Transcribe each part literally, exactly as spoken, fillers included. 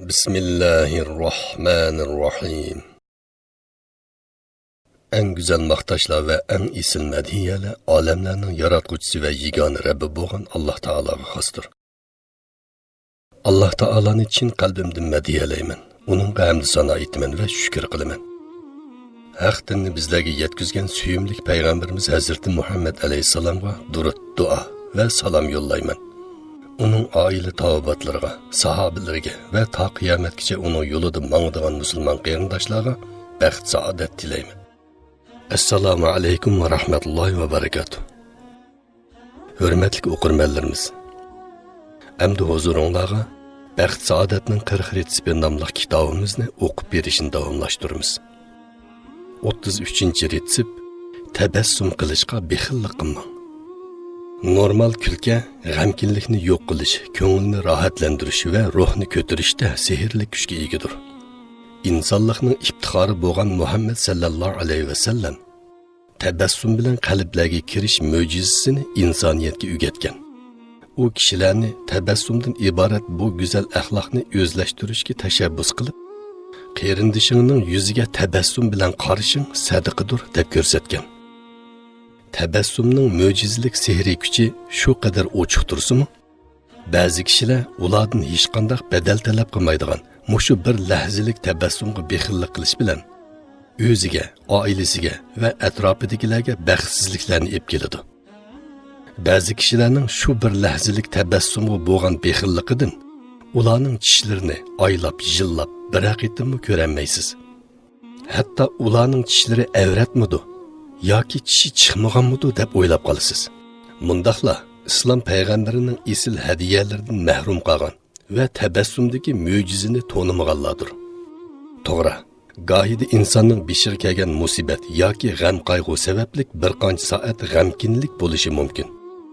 بىسمىللاھىررەھمانىررەھىم. ئەڭ گۈزەل ماختاشلار ۋە ئەڭ ئېسىل مەدھىيەلەر ئالەملەرنىڭ ياراتقۇچىسى ۋە يېگانە رەببى بولغان ئاللاھ تائالاغا خاستۇر. ئاللاھ تائالانى چىن قەلبىمدىن مەدھىيەلەيمەن، ئۇنىڭغا ھەمدۇ سانا ئېيتىمەن ۋە شۈكۈر قىلىمەن. ھەق دىننى بىزلەرگە يەتكۈزگەن سۆيۈملۈك پەيغەمبىرىمىز ھەزرىتى مۇھەممەد ئەلەيھىسسالامغا دۇرۇت، دۇئا ۋە سالام يوللايمەن. ئۇنىڭ ئائىلە تاۋابىئاتلىرىغا، ساھابىلىرىگە ۋە تا قىيامەتكىچە ئۇنىڭ يولىدا ماڭىدىغان مۇسۇلمان قېرىنداشلارغا بەخت-سائادەت تىلەيمەن. ئەسسالامۇ ئەلەيكۇم ۋە رەھمەتۇللاھى ۋە بەرىكاتۇھ. ھۆرمەتلىك ئوقۇرمەنلىرىمىز، ئەمدى ھۇزۇرۇڭلارغا بەخت-سائادەتنىڭ قىرىق رېتسېپى ناملىق كىتابىمىزنى ئوقۇپ بېرىشنى داۋاملاشتۇرىمىز. ئوتتۇز ئۈچىنچى رېتسېپ، تەبەسسۇم قىلىشقا بېخىللىق قىلماڭ. نورمال كۈلكە غەمكىنلىكنى يوق قىلىش، كۆڭۈلنى راھەتلەندۈرۈش ۋە روھنى كۆتۈرۈشتە سېھىرلىك كۈچكە ئىگىدۇر. ئىنسانلىقنىڭ ئىپتىخارى بولغان مۇھەممەد سەللەللاھۇ ئەلەيھى ۋەسەللەم تەبەسسۇم بىلەن قەلبلەرگە كىرىش مۆجىزىسىنى ئىنسانىيەتكە ئۆگەتكەن. ئۇ كىشىلەرنى تەبەسسۇمدىن ئىبارەت بۇ گۈزەل ئەخلاقنى ئۆزلەشتۈرۈشكە تەشەببۇس قىلىپ، قېرىندىشىڭنىڭ يۈزىگە تەبەسسۇم بىلەن قارىشىڭ سەدىقىدۇر، دەپ كۆرسەتكەن. تەبەسسۇمنىڭ مۆجىزىلىك سېھرىي كۈچى شۇ قەدەر ئوچۇق تۇرسىمۇ، بەزى كىشىلەر ئۇلاردىن ھېچقانداق بەدەل تەلەپ قىلمايدىغان مۇشۇ بىر لەھزىلىك تەبەسسۇمغا بېخىللىق قىلىش بىلەن ئۆزىگە، ئائىلىسىگە ۋە ئەتراپىدىكىلەرگە بەختسىزلىكلەرنى ئېلىپ كېلىدۇ. بەزى كىشىلەرنىڭ شۇ بىر لەھزىلىك تەبەسسۇمغا بولغان بېخىللىقىدىن ئۇلارنىڭ چىشلىرىنى ئايلاپ، يىللاپ بىرەر قېتىممۇ كۆرەلمەيسىز. ھەتتا ئۇلارنىڭ چىشلىرى ئەۋرەتمىدۇ ياكى چىشى چىقمىغانمىدۇ دەپ ئويلاپ قالىسىز. مۇنداقلا، ئىسلام پەيغەمبىرىنىڭ ئېسىل ھەدىيەلىرىدىن مەھرۇم قالغان ۋە تەبەسسۇمدىكى مۆجىزىنى تونۇمىغانلاردۇر. توغرا، گاھىدا ئىنساننىڭ بېشىغا كەلگەن مۇسىبەت ياكى غەم-قايغۇ سەۋەبلىك بىر قانچە سائەت غەمكىنلىك بولۇشى مۇمكىن.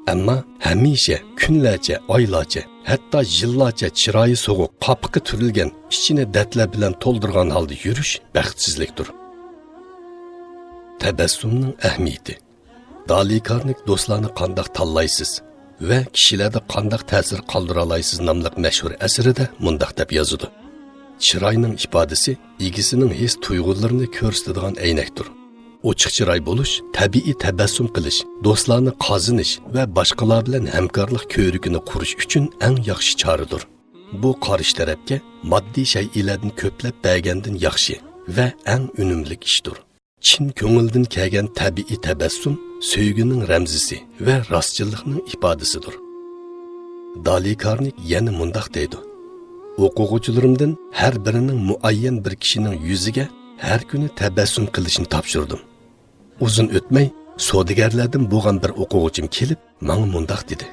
ئەمما ھەمىشە، كۈنلەرچە، ئايلارچە، ھەتتا يىللارچە چىرايى سوغۇق، قاپىقى تۈرۈلگەن، ئىچىنى دەردلەر بىلەن تولدۇرغان ھالدا يۈرۈش بەختسىزلىكتۇر. تەبەسسۇمنىڭ ئەھمىيىتى. دالى كارنېگى دوستلارنى قانداق تاللايسىز ۋە كىشىلەردە قانداق تەسىر قالدۇرالايسىز ناملىق مەشھۇر ئەسىرىدە مۇنداق دەپ يازىدۇ: چىراينىڭ ئىپادىسى ئىگىسىنىڭ ھېس-تۇيغۇلىرىنى كۆرسىتىدىغان ئەينەكتۇر. ئوچۇق چىراي بولۇش، تەبىئىي تەبەسسۇم قىلىش، دوستلارنى قازىنىش ۋە باشقىلار بىلەن ھەمكارلىق كۆۋرۈكىنى قۇرۇش ئۈچۈن ئەڭ ياخشى چارىدۇر. بۇ قارشى تەرەپكە ماددىي شەيئىلەردىن كۆپلەپ بەرگەندىن ياخشى ۋە ئەڭ ئۈنۈملۈك ئىشتۇر. چىن كۆڭۈلدىن كەلگەن تەبىئىي تەبەسسۇم سۆيگۈنىڭ رەمزىسى ۋە راستچىللىقنىڭ ئىپادىسىدۇر. دالى كارنېگى يەنە مۇنداق دەيدۇ: ئوقۇغۇچىلىرىمدىن ھەر بىرىنىڭ مۇئەييەن بىر كىشىنىڭ يۈزىگە ھەر كۈنى تەبەسسۇم قىلىشىنى تاپشۇردۇم. ئۇزۇن ئۆتمەي، سودىگەرلەردىن بولغان بىر ئوقۇغۇچىم كېلىپ، ماڭا مۇنداق دېدى: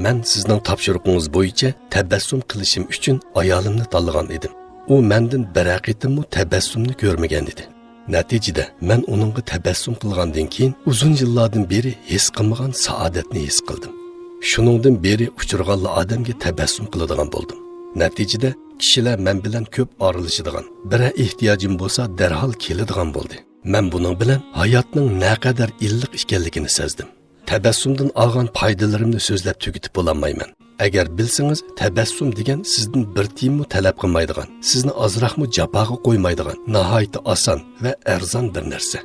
مەن سىزنىڭ تاپشۇرۇقىڭىز بويىچە تەبەسسۇم قىلىشىم ئۈچۈن ئايالىمنى تاللىغان ئىدىم. ئۇ مەندىن بىرەر قېتىممۇ تەبەسسۇمنى كۆرمىگەن ئىدى. نەتىجىدە، مەن ئۇنىڭغا تەبەسسۇم قىلغاندىن كېيىن، ئۇزۇن يىللاردىن بېرى ھېس قىلمىغان سائادەتنى ھېس قىلدىم. شۇنىڭدىن بېرى ئۇچرىغانلا ئادەمگە تەبەسسۇم قىلىدىغان بولدۇم. نەتىجىدە، كىشىلەر مەن بىلەن كۆپ ئارىلىشىدىغان، بىرەر ئېھتىياجىم بولسا، دەرھال كېلىدىغان بولدى. مەن بۇنىڭ بىلەن ھاياتنىڭ نەقەدەر ئىللىق ئىكەنلىكىنى سەزدىم. تەبەسسۇمدىن ئالغان پايدىلىرىمنى سۆزلەپ تۈگىتىپ بولالمايمەن. ئەگەر بىلسىڭىز، تەبەسسۇم دېگەن سىزدىن بىر تىيىنمۇ تەلەپ قىلمايدىغان، سىزنى ئازراقمۇ جاپاغا قويمايدىغان، ناھايىتى ئاسان ۋە ئەرزان بىر نەرسە.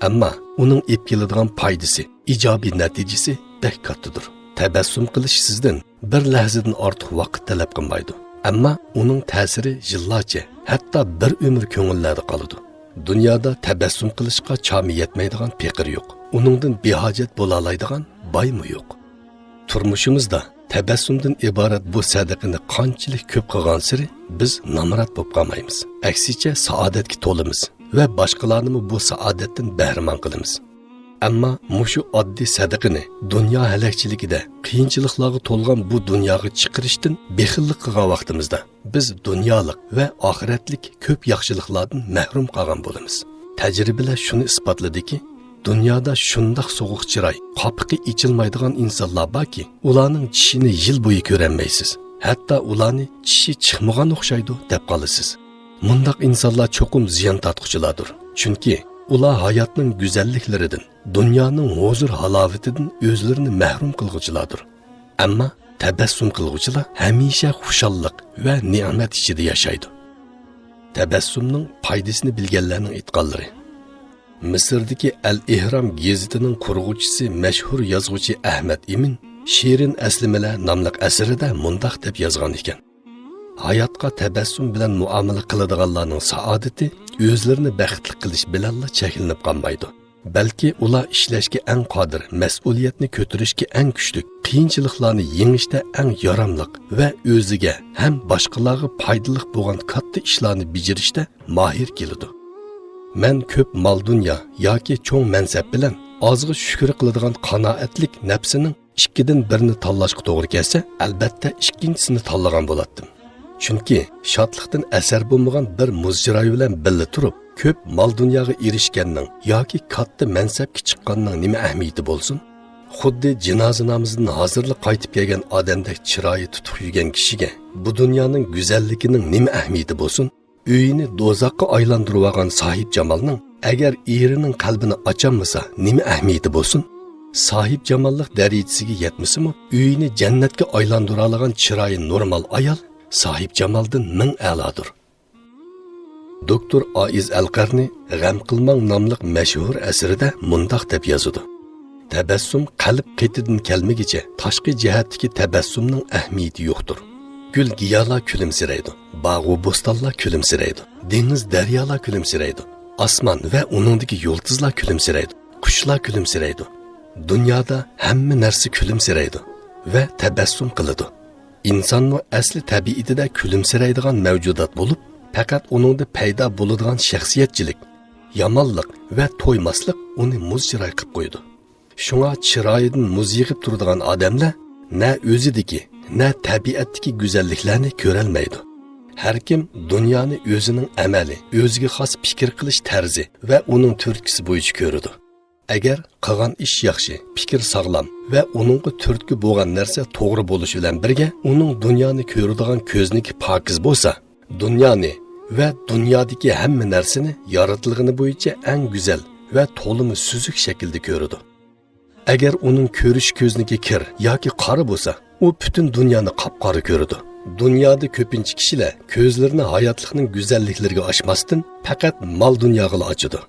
ئەمما ئۇنىڭ ئېلىپ كېلىدىغان پايدىسى، ئىجابىي نەتىجىسى بەك كاتتىدۇر. تەبەسسۇم قىلىش سىزدىن بىر لەھزىدىن ئارتۇق ۋاقىت تەلەپ قىلمايدۇ. ئەمما ئۇنىڭ تەسىرى يىللارچە، ھەتتا بىر ئۆمۈر كۆڭۈللەردە قالىدۇ. دۇنيادا تەبەسسۇم قىلىشقا چامى يەتمەيدىغان پېقىر يوق. ئۇنىڭدىن بىھاجەت بولالايدىغان بايمۇ يوق. تۇرمۇشىمىزدا تەبەسسۇمدىن ئىبارەت بۇ سەدىقىنى قانچىلىك كۆپ قىلغانسېرى بىز نامرات بولۇپ قالمايمىز. ئەكسىچە سائادەتكە تولىمىز ۋە باشقىلارنىمۇ بۇ سائادەتتىن بەھرىمەن قىلىمىز. ئەمما مۇشۇ ئاددىي سەدىقىنى دۇنيا ھەلەكچىلىكىدە، قىيىنچىلىقلارغا تولغان بۇ دۇنياغا چىقىرىشتىن بېخىللىق قىلغان ۋاقتىمىزدا، بىز دۇنيالىق ۋە ئاخىرەتلىك كۆپ ياخشىلىقلاردىن مەھرۇم قالغان بولىمىز. تەجرىبىلەر شۇنى ئىسپاتلىدىكى، دۇنيادا شۇنداق سوغۇق چىراي، قاپىقى ئېچىلمايدىغان ئىنسانلار باركى، ئۇلارنىڭ چىشىنى يىل بويى كۆرەلمەيسىز. ھەتتا ئۇلارنى چىشى چىقمىغان ئوخشايدۇ، دەپ قالىسىز. مۇنداق ئىنسانلار چوقۇم زىيان تارتقۇچىلاردۇر. چۈنكى ئۇلار ھاياتنىڭ گۈزەللىكلىرىدىن، دۇنيانىڭ ھۇزۇر-ھالاۋىتىدىن ئۆزلىرىنى مەھرۇم قىلغۇچىلاردۇر. ئەمما تەبەسسۇم قىلغۇچىلار ھەمىشە خۇشاللىق ۋە نېمەت ئىچىدە ياشايدۇ. تەبەسسۇمنىڭ پايدىسىنى بىلگەنلەرنىڭ ئېيتقانلىرى. مىسىردىكى ئەل ئېھرام گېزىتىنىڭ قۇرغۇچىسى، مەشھۇر يازغۇچى ئەھمەد ئىمىن شېرىن ئەسلىمىلەر ناملىق ئەسىرىدە مۇنداق دەپ يازغان ئىكەن: «ھاياتقا تەبەسسۇم بىلەن مۇئامىلە قىلىدىغانلارنىڭ سائادىتى ئۆزلىرىنى بەختلىك قىلىش بىلەنلا چەكلىنىپ قالمايدۇ. بەلكى ئۇلار ئىشلەشكە ئەڭ قادىر، مەسئۇلىيەتنى كۆتۈرۈشكە ئەڭ كۈچلۈك، قىيىنچىلىقلارنى يېڭىشتە ئەڭ ياراملىق ۋە ئۆزىگە ھەم باشقىلارغا پايدىلىق بولغان كاتتا ئىشلارنى بېجىرىشتە ماھىر كېلىدۇ.» مەن كۆپ مال-دۇنيا ياكى چوڭ مەنسەپ بىلەن ئازغا شۈكرى قىلىدىغان قانائەتلىك نەپسىنىڭ ئىككىدىن بىرىنى تاللاشقا توغرا كەلسە، ئەلبەتتە ئىككىنچىسىنى تاللىغان بولاتتىم. چۈنكى شادلىقتىن ئەسەر بولمىغان بىر مۇز چىراي بىلەن بىللە تۇرۇپ، كۆپ مال-دۇنياغا ئېرىشكەننىڭ ياكى كاتتا مەنسەپكە چىققاننىڭ نېمە ئەھمىيىتى بولسۇن؟ خۇددى جىنازا نامىزىدىن ھازىرلا قايتىپ كەلگەن ئادەمدەك چىرايى تۇتۇق يۈرگەن كىشىگە بۇ دۇنيانىڭ گۈزەللىكىنىڭ نېمە ئەھمىيىتى بولسۇن؟ ئۆيىنى دوزاخقا ئايلاندۇرۇۋالغان ساھىبجامالنىڭ ئەگەر ئېرىنىڭ قەلبىنى ئاچالمىسا، نېمە ئەھمىيىتى بولسۇن؟ ساھىبجاماللىق دەرىجىسىگە يەتمىسىمۇ، ئۆيىنى جەننەتكە ئايلاندۇرالىغان چىرايى نورمال ئايال ساھىبجامالدىن مىڭ ئەلادۇر. دوكتور ئائىز ئەلقەرنى غەم قىلماڭ ناملىق مەشھۇر ئەسىرىدە مۇنداق دەپ يازىدۇ: «تەبەسسۇم قەلب قېتىدىن كەلمىگىچە، تاشقى جەھەتتىكى تەبەسسۇمنىڭ ئەھمىيىتى يوقتۇر. گۈل-گىياھلار كۈلۈمسىرەيدۇ، باغۇ-بوستانلار كۈلۈمسىرەيدۇ، دېڭىز-دەريالار كۈلۈمسىرەيدۇ، ئاسمان ۋە ئۇنىڭدىكى يۇلتۇزلار كۈلۈمسىرەيدۇ، قۇشلار كۈلۈمسىرەيدۇ. دۇنيادا ھەممە نەرسە كۈلۈمسىرەيدۇ ۋە تەبەسسۇم قىلىدۇ. ئىنسانمۇ ئەسلى تەبىئىتىدە كۈلۈمسىرەيدىغان مەۋجۇدات بولۇپ، پەقەت ئۇنىڭدا پەيدا بولىدىغان شەخسىيەتچىلىك، يامانلىق ۋە تويماسلىق ئۇنى مۇز چىراي قىلىپ قويىدۇ. شۇڭا چىرايىدىن مۇز يېغىپ تۇرىدىغان ئادەملەر نە ئۆزىدىكى، نە تەبىئەتتىكى گۈزەللىكلەرنى كۆرەلمەيدۇ. ھەركىم دۇنيانى ئۆزىنىڭ ئەمەلى، ئۆزىگە خاس پىكىر قىلىش تەرزى ۋە ئۇنىڭ تۈرتكىسى بويىچە كۆرىدۇ. ئەگەر قىلغان ئىش ياخشى، پىكىر ساغلام ۋە ئۇنىڭغا تۈرتكە بولغان نەرسە توغرا بولۇش بىلەن بىرگە، ئۇنىڭ دۇنيانى كۆرىدىغان كۆزنىكى پاكىز بولسا، دۇنيانى ۋە دۇنيادىكى ھەممە نەرسىنى يارىتىلغىنى بويىچە ئەڭ گۈزەل ۋە تولىمۇ سۈزۈك شەكىلدە كۆرىدۇ. ئەگەر ئۇنىڭ كۆرۈش كۆزنىكى كىر ياكى قارا بولسا، ئۇ پۈتۈن دۇنيانى قاپقارا كۆرىدۇ. دۇنيادا كۆپىنچە كىشىلەر كۆزلىرىنى ھاياتلىقنىڭ گۈزەللىكلىرىگە ئاچماستىن، پەقەت مال-دۇنياغىلا ئاچىدۇ.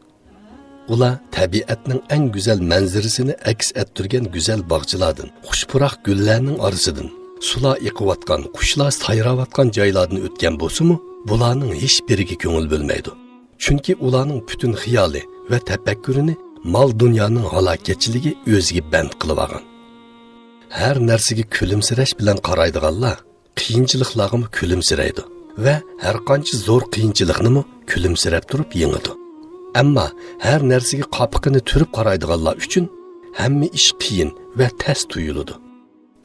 ئۇلار تەبىئەتنىڭ ئەڭ گۈزەل مەنزىرىسىنى ئەكس ئەتتۈرگەن گۈزەل باغچىلاردىن، خۇش پۇراق گۈللەرنىڭ ئارىسىدىن، سۇلار ئېقىۋاتقان، قۇشلار سايراۋاتقان جايلاردىن ئۆتكەن بولسىمۇ، بۇلارنىڭ ھېچ بىرىگە كۆڭۈل بۆلمەيدۇ. چۈنكى ئۇلارنىڭ پۈتۈن خىيالى ۋە تەپەككۇرىنى مال-دۇنيانىڭ ھالاكەتچىلىكى ئۆزىگە بەند قىلىۋالغان. ھەر نەرسىگە كۈلۈمسىرەش بىلەن قارايدىغانلار قىيىنچىلىقلارغىمۇ كۈلۈمسىرەيدۇ ۋە ھەرقانچە زور قىيىنچىلىقنىمۇ كۈلۈمسىرەپ تۇرۇپ يېڭىدۇ. ئەمما ھەر نەرسىگە قاپىقىنى تۈرۈپ قارايدىغانلار ئۈچۈن ھەممە ئىش قىيىن ۋە تەس تۇيۇلىدۇ.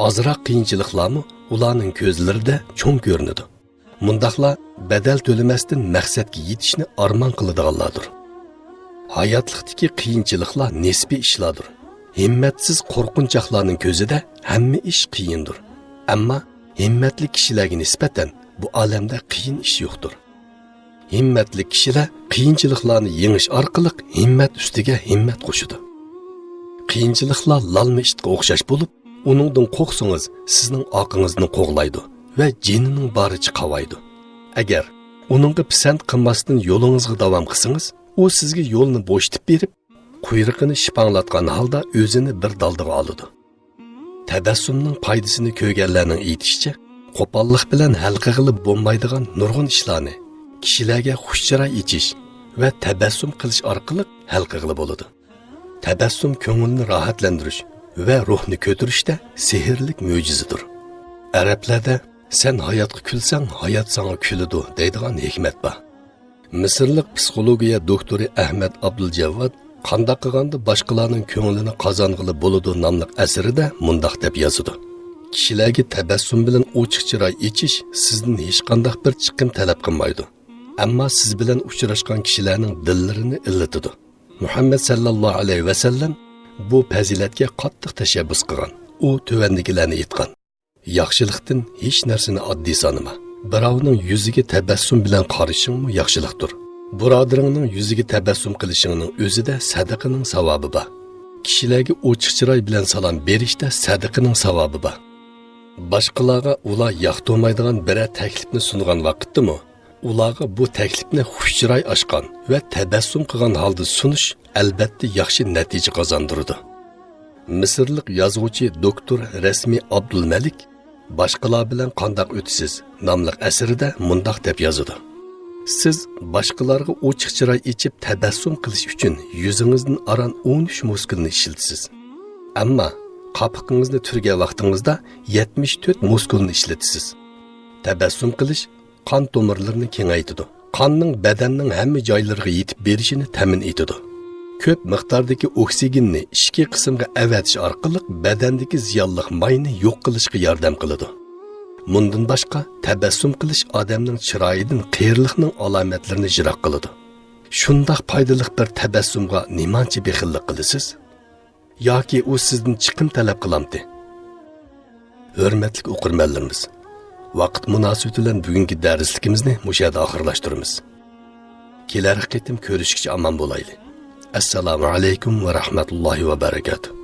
ئازراق قىيىنچىلىقلارمۇ ئۇلارنىڭ كۆزلىرىدە چوڭ كۆرۈنىدۇ. مۇنداقلار بەدەل تۆلىمەستىن مەقسەتكە يېتىشنى ئارمان قىلىدىغانلاردۇر. ھاياتلىقتىكى قىيىنچىلىقلار نىسپىي ئىشلاردۇر. ھىممەتسىز قورقۇنچاقلارنىڭ كۆزىدە ھەممە ئىش قىيىندۇر. ئەمما ھىممەتلىك كىشىلەرگە نىسبەتەن بۇ ئالەمدە قىيىن ئىش يوقتۇر. ھىممەتلىك كىشىلەر قىيىنچىلىقلارنى يېڭىش ئارقىلىق ھىممەت ئۈستىگە ھىممەت قوشىدۇ. قىيىنچىلىقلار لالما ئىتقا ئوخشاش بولۇپ، ئۇنىڭدىن قورقسىڭىز، سىزنىڭ ئارقىڭىزدىن قوغلايدۇ ۋە جېنىنىڭ بارىچە قاۋايدۇ. ئەگەر ئۇنىڭغا پىسەنت قىلماستىن يولىڭىزغا داۋام قىلسىڭىز، ئۇ سىزگە يولنى بوشىتىپ بېرىپ، قۇيرۇقىنى شىپاڭلاتقان ھالدا ئۆزىنى بىر دالدىغا ئالىدۇ. تەبەسسۇمنىڭ پايدىسىنى كۆرگەنلەرنىڭ ئېيتىشىچە، قوپاللىق بىلەن ھەل قىلغىلى بولمايدىغان نۇرغۇن ئىشلارنى كىشىلەرگە خۇش چىراي ئېچىش ۋە تەبەسسۇم قىلىش ئارقىلىق ھەل قىلغىلى بولىدۇ. تەبەسسۇم كۆڭۈلنى راھەتلەندۈرۈش ۋە روھنى كۆتۈرۈشتە سېھىرلىك مۆجىزىدۇر. ئەرەبلەردە «سەن ھاياتقا كۈلسەڭ، ھايات ساڭا كۈلىدۇ» دەيدىغان ھېكمەت بار. مىسىرلىق پسىخولوگىيە دوكتورى ئەھمەد ئابدۇلجەۋۋاد «قانداق قىلغاندا باشقىلارنىڭ كۆڭلىنى قازانغىلى بولىدۇ» ناملىق ئەسىرىدە مۇنداق دەپ يازىدۇ: «كىشىلەرگە تەبەسسۇم بىلەن ئوچۇق چىراي ئېچىش سىزدىن ھېچقانداق بىر چىقىم تەلەپ قىلمايدۇ. ئەمما سىز بىلەن ئۇچراشقان كىشىلەرنىڭ دىللىرىنى ئىللىتىدۇ.» مۇھەممەد سەللەللاھۇ ئەلەيھى ۋەسەللەم بۇ پەزىلەتكە قاتتىق تەشەببۇس قىلغان. ئۇ تۆۋەندىكىلەرنى ئېيتقان: «ياخشىلىقتىن ھېچ نەرسىنى ئاددىي سانىما. بىراۋنىڭ يۈزىگە تەبەسسۇم بىلەن قارىشىڭمۇ ياخشىلىقتۇر. بۇرادىرىڭنىڭ يۈزىگە تەبەسسۇم قىلىشىڭنىڭ ئۆزىدە سەدىقىنىڭ ساۋابى بار. كىشىلەرگە ئوچۇق چىراي بىلەن سالام بېرىشتە سەدىقىنىڭ ساۋابى بار. باشقىلارغا ئۇلار ياقتۇرمايدىغان بىرەر تەكلىپنى سۇنغان ۋاقىتتىمۇ، ئۇلارغا بۇ تەكلىپنى خۇش چىراي ئاچقان ۋە تەبەسسۇم قىلغان ھالدا سۇنۇش ئەلبەتتە ياخشى نەتىجە قازاندۇرىدۇ. مىسىرلىق يازغۇچى دوكتور رەسمىي ئابدۇلمەلىك باشقىلار بىلەن قانداق ئۆتىسىز ناملىق ئەسىرىدە مۇنداق دەپ يازىدۇ: سىز باشقىلارغا ئوچۇق چىراي ئېچىپ تەبەسسۇم قىلىش ئۈچۈن يۈزىڭىزدىن ئاران ئون ئۈچ مۇسكۇلنى ئىشلىتىسىز. ئەمما قاپىقىڭىزنى تۈرگەن ۋاقتىڭىزدا يەتمىش تۆت مۇسكۇلنى ئىشلىتىسىز. تەبەسسۇم قىلىش قان تومۇرلىرىنى كېڭەيتىدۇ. قاننىڭ بەدەننىڭ ھەممە جايلىرىغا يېتىپ بېرىشىنى تەمىن ئېتىدۇ. كۆپ مىقداردىكى ئوكسىگېننى ئىچكى قىسىمغا ئەۋەتىش ئارقىلىق بەدەندىكى زىيانلىق ماينى يوق قىلىشقا ياردەم قىلىدۇ. مۇندىن باشقا، تەبەسسۇم قىلىش ئادەمنىڭ چىرايىدىن قېرىلىقنىڭ ئالامەتلىرىنى يىراق قىلىدۇ. شۇنداق پايدىلىق بىر تەبەسسۇمغا نېمانچە بېخىللىق قىلىسىز؟ ياكى ئۇ سىزدىن چىقىم تەلەپ قىلامتى؟ ھۆرمەتلىك ئوقۇرمەنلىرىمىز، ۋاقىت مۇناسىۋىتى بىلەن بۈگۈنكى دەرسلىكىمىزنى مۇشۇ يەردە ئاخىرلاشتۇرىمىز. كېلەر قېتىم كۆرۈشكىچە ئامان بولايلى. ئەسسالامۇ ئەلەيكۇم ۋە رەھمەتۇللاھى ۋە بەرەكاتۇھ.